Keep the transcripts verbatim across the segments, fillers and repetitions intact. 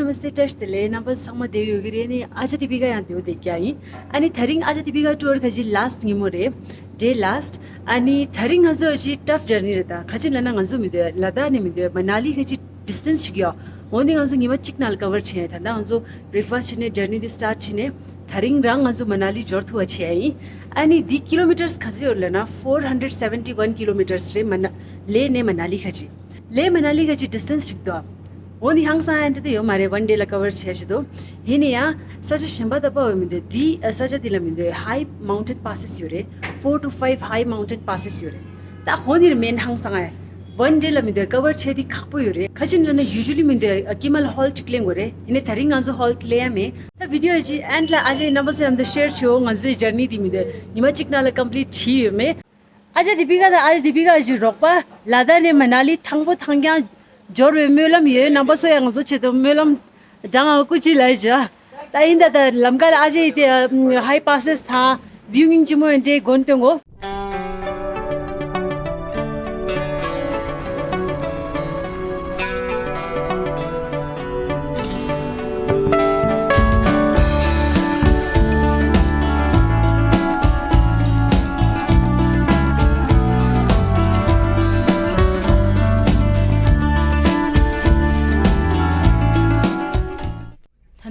Namaste, བཀྲ་ཤིས་བདེ་ལེགས། རྣམ་པ་ཚང་མ་བདེ་པོ་ཡོད་ཀྱི་རེད། ནི་ཨ་ཅག་དི་པི་ཀ་ཡང་བདེ་པོ་བསྡད་ཀྱི་ཡིན། ཨ་ནི་དེ་རིང་ཨ་ཅག་དི་པི་ཀ་ཊུར་ཁ་ཅིག་ལཱ་སི་ཊི་ཉིན་མོ་རེད། ཌེ་ལཱ་སི་ཊི། ཨ་ནི་དེ་རིང་ང་ཚོ་ཅིག་ཊཕ་ཇར་ནི་རེད། ད་ཁ་ཅིག་ལབ་ན་ང་ཚོ་མི་འདོད་ལ་དྭགས་ནས་མི་འདོད་མ་ན་ལི་ཁ་ཅིག་ཌི་སི་ཊེན་སི་ཞིག་ཡོད། འོ་འདི་ང་ཚོ་ཉི་མ་གཅིག་ནང་ལ་ཀ་བར་བྱས། ད་ལྟ་ང་ཚོ་བྷི་རེག་ཕ་སི་ཊི་བྱས་ནས་ཇར་ནི་འདི་སི་ཊར་ཊི་བྱས་ནས་དེ་རིང་རང་ང་ཚོ་མ་ན་ལི་འབྱོར་ཐུབ་པ་བྱས་ཡིན། ཨ་ནི་འདི་ཀི་ལོ་མི་ཊར་ག་ཚོད་ཡོད་ལབ་ན་ཕོར་ཧན་ཌེཌ་སེ་ཝེན་ཊི་ཝན་ཀི་ལོ་མི་ཊར་རེད། མ་ན་ལི་ནས་མ་ན་ལི་ཁ་ཅིག་ལེ་མ་ན་ལི་ག་ཅིག་ཌི་སི་ཊེན་སི་ཞིག་འདུག་འོ་ནི་ཧང་སང་ཡ་འདྲ་དེ་ཡོད་མ་རེད། ཝན་ཌེ་ལ་ཀ་བར་བྱས་ཤི་འདུག་ཡིན་ནི་ཡང་ས་ཆ་གཞན་པ་ད་པ་འོས་མི་འདུག་འདི་ས་ཆ་འདི་ལ་མི་འདུག་ཧའི་མའུན་ཊེན་པ་སེ་སི་ཡོད་རེད། ཕོར་ཊུ་ཕའིབ་ཧའི་མའུན་ཊེན་པ་སེ་སི་ཡོད་རེད། ད་འོ་ནི་རེད་མེན་ཧང་སང་ཡ། ཝན་ཌེ་ལ་མི་འདུག་ཀ་བར་བྱས་འདི་ཁག་པོ་ཡོད་རེད། ཁ་ཅིག་ལ་ནི་ཡུ་ཇུ་ལི་མི་འདུག་ཀི་མ་ལ་ཧོལ་ཊི་ལེན་དགོས་རེད། ཡིན་ནི་དེ་རིང་ང་ཚོ་ཧོལ་ཊི་ལེན་ཡ་མེད། ད་བི་ཌི་ཡོ་ཅིག་ཨེན་ཌི་ལ་ཨ་ཅེ་རྣམ་པ་ཚོ་མཉམ་དུ་ཤེར་བྱེད་འོ། ང་ཚོའི་ཇར་ནི་འདི་མི་འདུག་ཉི་མ་གཅིག་ནང་ལ་ཀམ་པི་ལིཊ་བྱས་ཡོད་མེད། ཨ་ཅག་དི་པི་ཀ་དང་ཨ་ཅག་དི་པི་ཀ་ཞིག་རོགས་པ་ལ་དྭགས་ནས་མ་ན་ལི་ཐང་པོ་ཐང་རྐྱང་འབྱོར་བའི་སྨོན་ལམ་ཡོད། རྣམ་པ་ཚོ་ཡང་ང་ཚོ་ཆེད་དུ་སྨོན་ལམ་བགྲང་ཨ་སྐུ་མཁྱེན་ལ་བཞག་ད་ཡིན་ད་ད་ལམ་ཀ་ལ་ཨ་ཅག་ཡི་དེ་ཧའི་པ་སེ་སི་དང་བིའུ་ཡིང་ཅི་མོ་ཡང་འདྲེ་དགོན་སྟོན་གོ། ད་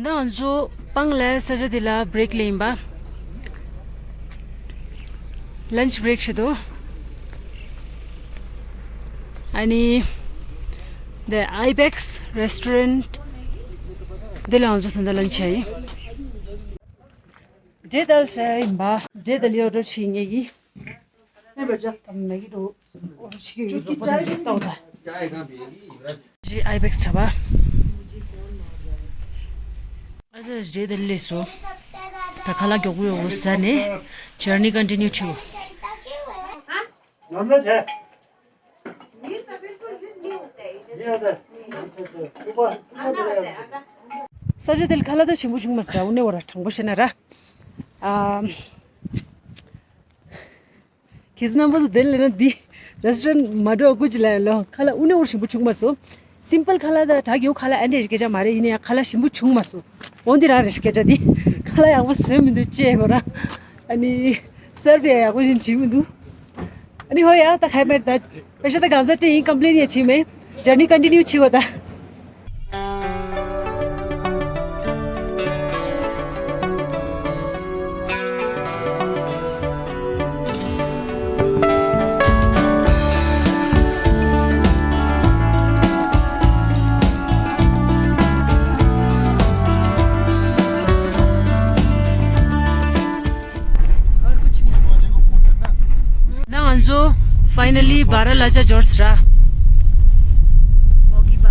ལྟ་ང་ཚོ་སྤང་ལ་ས་ཆ་འདི་ལ་བྷི་རེག་ལེན་ཡིན་པ། ལན་ཆི་བྷི་རེག་བྱེད་དོ། ཨ་ནི། The Ibex Restaurant འདི་ལ་ང་ཚོ་ད་ལྟ་ལན་ཆི་བྱ་ཡིན། འབྲས་དལ་ཟེར་ཡིན་པ། འབྲས་དལ་ཡོད་འགྲོ་ཆི་ངེས་ཡིན། ད་མེ་གི་འགྲོ་འོ་ཆི་གི་ཡོད་འགྲོ་ཏོག་ད། ཇི་ཨའི་བེག་ཆ་བ། ཨ་ཅག་འབྲས་དལ་ལས་སོ། ད་ཁ་ལག་མགྱོགས་པོ་ཡོད་ཟ་ནས་ཇར་ནི་ཀོན་ཊི་ནིའུ་བྱེད། ས་ཆ་དེ་ལ་ཁ་ལག་ད་ཞིམ་པོ་བྱུང་མ་སོང་། དངོས་གནས་བར་དྲང་པོ་བཤད་ན་ར། ཨ། ཁྱེད་ཚོ་རྣམ་པ་ཚོ་དེ་ལས་ན་འདི་རེ་སི་ཊོ་རན་མ་འགྲོ་སྐུ་ཅི་ལ་ལོ། ཁ་ལག་དངོས་གནས་བར་ཞིམ་པོ་བྱུང་མ་སོང་། སིམ་པལ་ཁ་ལག་ད་དྲག་ཡོད། ཁ་ལག་ཨ་འདྲས་སྐད་ཆ་མ་རེད། ཡིན་ན་ཡང་ཁ་ལག་ཞིམ་པོ་བྱུང་མ་སོང་། འོ་འདི་རང་རེད་སྐད་ཆ་འདི། ཁ་ལག་ཡག་པོ་བཟོས་མི་འདུག་ཅེས་གོ་ར། ཨ་ནི་སར་བི་ཡང་ཡག་པོ་ཞིག་བྱེད་མི་འདུག་ཨ་ནི་ཧོ་ཡ་ད་ཁ་ཡ་མེད་ད། པེ་ཤ་ད་གང་ཚ་སྤྲད་ཡིན། ཀམ་པི་ལེན་ཡང་བྱེད་མེད། ཇར་ནི་ཀོན་ཊི་ནིའུ་བྱེད་བ་ད། ད་ང་ཚོ་ཕའི་ནལ་ལི་བྷ་ར་ལ་ཅ་འབྱོར་སོང་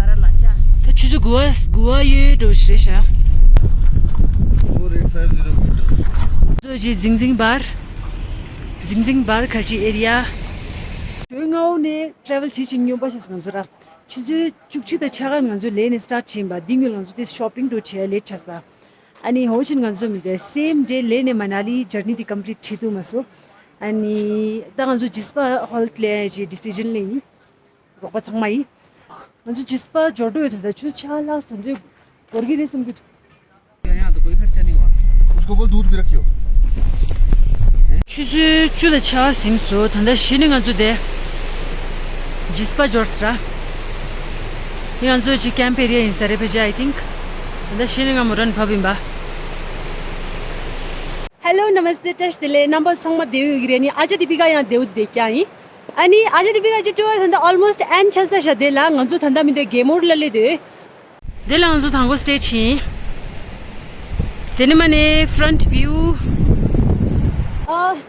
ར། ད་ཆུ་ཚོད་དགུ་པ་དགུ་པ་ཡོལ་འགྲོ་ཞིག་རེད་ཤག་ཚོ་ཅི་ཟིང་ཟིང་བར། ཟིང་ཟིང་བར་ཁ་ཆེ་ཨེ་རི་ཡ། ཞོལ་སྔ་པོ་ནས་ཊེ་རེ་ཝལ་བྱེད་བཞིན་ཡོད་པ་ཞིག་ང་ཚོ་ར། ཆུ་ཚོད་བཅུ་གཅིག་དང་ཕྱེད་ཀ་ང་ཚོ་ལས་ནས་སི་ཊར་ཊི་བྱས་ཡིན་པ། འདི་སྔོན་ང་ཚོ་དེ་ཤོ་པིང་འགྲོ་བྱས་ལེཊ་ཆགས་ས། ཨ་ནི་ཧོ་ཆིན་ང་ཚོ་མི་འདུག་སེམ་ཌེ་ལས་ནས་མ་ན་ལི་ཇར་ནི་དེ་ཀམ་པི་ལིཊ་བྱེད་ཐུབ་མ་སོང་། ཨ་ནི་ད་ང་ཚོ་ཇིས་པ་ཧོལ་ཊི་ལེན་ཡ་ཅིག་ཌི་སི་ཤན་ལེན་ཡིན། རོགས་པ་ཚང་མ་ཡིན། ང་ཚོ་ཇིས་པ་འབྱོར་འགྲོ་ཡོད། ད་ལྟ་ཆུ་ཚོད་ཕྱེད་ཀ་ལྷག་ཙམ་དུས་འགོར་གྱི་རེད་བསམ་གྱི་འདུག उसको बोल दूध भी रखियो। ཆུ་ཚོད་བཅུ་དང་ཕྱེད་ཀ་ཟིན་སོང་། ད་ལྟ་གཞི་ནས་ང་ཚོ་དེ་ཇིས་པ་འབྱོར་སོང་ར། འདི་ང་ཚོ་ཅིག་ཀེམ་པི་ཨེ་རི་ཡ་ཡིན་ས་རེད་ཕལ་ཆེར། I think ད་ལྟ་གཞི་ནས་ང་མོ་ཊ་ནས་བབས་ཡིན་པ། ཧེ་ལོ་ནམ་སྟེ། བཀྲ་ཤིས་བདེ་ལེགས། རྣམ་པ་ཚང་མ་བདེ་པོ་ཡོད་ཀྱི་རེད། ནི་ཨ་ཅག་དི་པི་ཀ་ཡང་བདེ་པོ་བསྡད་ཀྱང་ཡིན། ཨ་ནི་ཨ་ཅག་དི་པི་ཀ་ཅིག་ཊུར་ད་ལྟ་ཨོལ་མོ་སི་ཊི་ཨེན་ཌི་ཆགས་ས་ཤག་དེ་ལ་ང་ཚོ་ད་ལྟ་མི་འདུག་གེ་མོར་ལ་སླེབས་འདུག་དེ་ལ་ང་ཚོ་དང་པོ་སི་ཊེ་ཇི་ཡིན། དེ་ནས་མ་ནས་ཕ་རོན་ཊི་བིའུ། ཨ།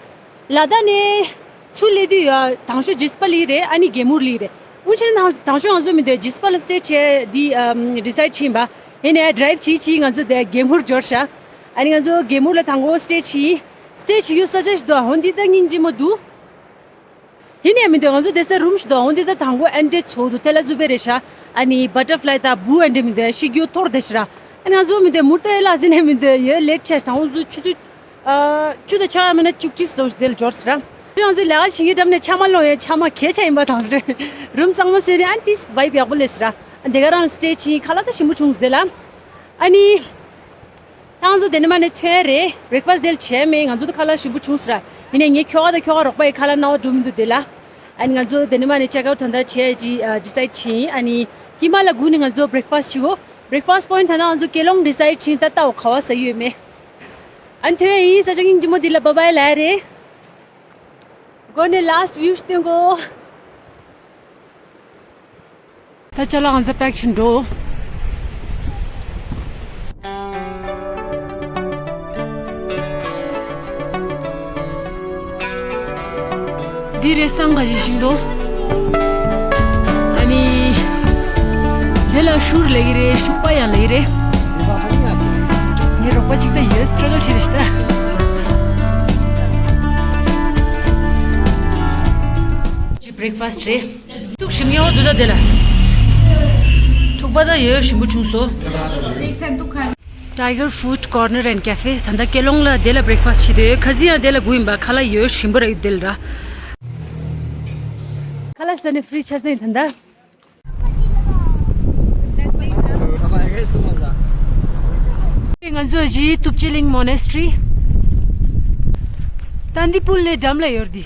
ལ་དྭགས་ནས་ཚུར་སླེབས་དུས་ཡ་དང་ཤོས་ཇིས་པ་ལི་རེད། ཨ་ནི་གེ་མུར་ལི་རེད། འུ་ཆེན་དང་དང་ཤོས་ང་ཚོ་མི་འདུག་ཇིས་པ་ལ་སི་ཊེ་ཇི་བྱས་འདི་ཨམ་ཌི་སའེ་ཌི་བྱས་ཡིན་པ། ཡིན་ནའི་ཌ་རའིབ་བྱས་བྱས་ང་ཚོ་དེ་གེ་མུར་འབྱོར་ཤག་ཨ་ནི་ང་ཚོ་གེ་མུར་ལ་དང་པོ་སི་ཊེ་ཇི་ཡིན། སི་ཊེ་ཇི་ཡོད་ས་ཆ་ཞིག་འདུག་འོ་འདི་ད་སྙིང་རྗེ་མོ་འདུག་ཡིན་ནའི་མི་འདུག་ང་ཚོ་དེ་སར་རུམ་ཞིག་འདུག་འོ་འདི་ད་དང་པོ་ཨེ་འདྲས་ཚོགས་འདུག་དེ་ལ་བཟོ་པའི་རེད་ཤག་ཨ་ནི་བ་ཊར་ཕ་ལའི་དང་བུ་ཨེ་འདྲས་མི་འདུག་ཤི་རྒྱུ་ཐོར་དེ་ཤི་ར། ཨ་ནི་ང་ཚོ་མི་འདུག་མུར་ཏོ་ཡེ་ལ་ཟིན་ནས་མི་འདུག་ཡོད་ལེཊ་ཆགས་དང་པོ་ཚོ་ཆུ་ཚོད་ཨ་བཅུ་དང་ཕྱེད་ཀ་མིན་ན་བཅུ་གཅིག་ཙམ་ཞིག་དེ་ལ་འབྱོར་ཟེར་ར། ང་ཚོ་ལས་ཀ་བྱེད་མཁན་འགྲམ་ནས་ཆ་མ་ལོང་ཡས་ཆ་མ་གས་ཆ་ཡིན་པ་དང་རེད། རུམ་གཙང་མ་ཟེར་ནས་ཨ་ནི་ཏིས་བའི་བི་ཡག་པོ་ལས་ཟེར་ར། ཨ་འདི་ག་རང་ལ་སི་ཊེ་ཇི་ཡིན། ཁ་ལག་ད་ཞིམ་པོ་བྱུང་ཟེར་ལ། ཨ་ནི། ད་ང་ཚོ་དེ་ནས་མ་ནས་ཐོན་རེད། བྷི་རེག་ཕ་སི་དེ་ལ་བྱས་མེད། ང་ཚོ་ད་ཁ་ལག་ཞིམ་པོ་བྱུང་ཟེར། ཡིན་ནའི་ངའི་ཁྱོ་ག་དང་ཁྱོ་ག་རོགས་པ་ཡི་ཁ་ལག་སྣང་བ་འགྲོ་མི་འདུག་དེ་ལ། ཨ་ནི་ང་ཚོ་དེ་ནས་མ་ནས་ཅེག་ཨའུཊ་ད་ལྟ་བྱས་ཀྱི་ཌི་སའིཌ་བྱས་ཡིན། ཨ་ནི་དཀྱིལ་མ་ལ་སྒུག་ནས་ང་ཚོ་བྷི་རེག་ཕ་སི་བྱེད་གོ། བྷི་རེག་ཕ་སི་པོ་ཡིན་ད་ལྟ་ང་ཚོ་ཀེ་ལོང་ཌི་སའིཌ་བྱས་ཡིན། ད་ལྟ་འོ་ག་བ་ཟ་ཡོད་མེད། ཨ་ནི་ཐོན་ཡིན། ས་ཆ་སྙིང་རྗེ་མོ་འདི་ལ་བྷའི་བྷའི་ལབ་རེད། མགོ་ནས་ལ་སི་ཊི་བིའུ་ཞིག་སྟོན་གོ། ད་ཅ་ལག་ང་ཚོ་པེག་བྱེད་འགྲོ། འདི་རེད། སང་ག་ཞིག་ཤིང་ཏོ། ཨ་ནི། འདི་ལ་ཤུར་ལབ་ཀྱི་རེད། ཤུག་པ་ཡང་ལབ་ཀྱི་རེད། ངའི་རོགས་པ་གཅིག་ད་ཡོད། སི་ཊྲག་གལ་བྱེད་རེད་ཤག་ད། ཅི་བྷི་རེག་ཕ་སི་རེད། ཐུག་ཞིམ་ཡོང་འདུག་ད་དེ་ལ། ཐུག་པ་ད་ཡོད་ཞིམ་པོ་བྱུང་སོ། Tiger Food Corner and Cafe། ད་ལྟ་ཀེ་ལོང་ལ་དེ་ལ་བྷི་རེག་ཕ་སི་བྱེད་དུ་ཡོད། ཁ་སི་ཡང་དེ་ལ་སྒུག་ཡིན་པ། ཁ་ལག་ཡོད་ཞིམ་པོ་ར་ཡོད་དེ་ལ་ར། ཁ་ལག་ཟ་ནས་ཕི་རི་ཆགས་ས་ཡིན་ད་ལྟ། ང་ཚོ་གཞི་ཏུབ་ཅི་ལིང་མོ་ནེ་སི་ཊི་རི། ད་འདི་པུལ་ལས་འགྲམ་ལ་ཡོད་འདི།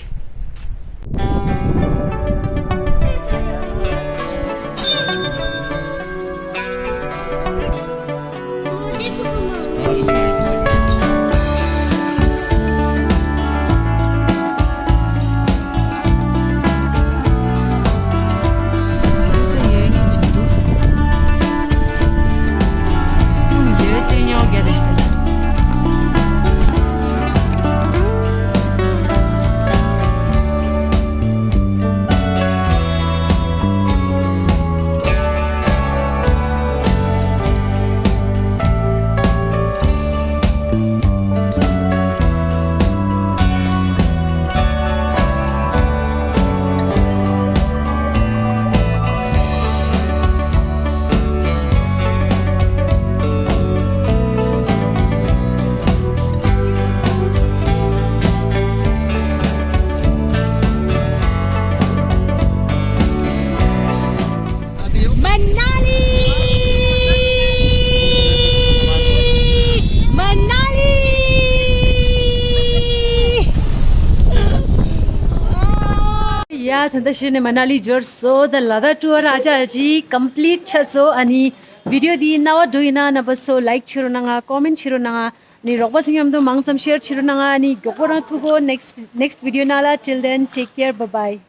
མ་ན་ལི། མ་ན་ལི། ཡ། ད་ལྟ་གཞི་ནས་མ་ན་ལི་འབྱོར་སོང་། ད་ལ་དྭགས་ཊུར་ཨ་ཅག་ཅིག་ཀམ་པི་ལིཊ་ཆགས་སོང་། ཨ་ནི་བི་ཌི་ཡོ་འདི་རྣ་བར་འགྲོ་ཡིན་ན་རྣམ་པ་ཚོ་ལའིཀ་བྱེད་རོགས་གནང་ང་། ཀོ་མེན་ཊི་བྱེད་རོགས་གནང་ང་། ཨ་ནི་རོགས་པ་ཚོ་མཉམ་དུ་མང་ཙམ་ཤེར་བྱེད་རོགས་གནང་ང་། ཨ་ནི་མགྱོགས་པོ་རང་ཐུག་གོ། next next video ནང་ལ། Till then, take care, bye bye.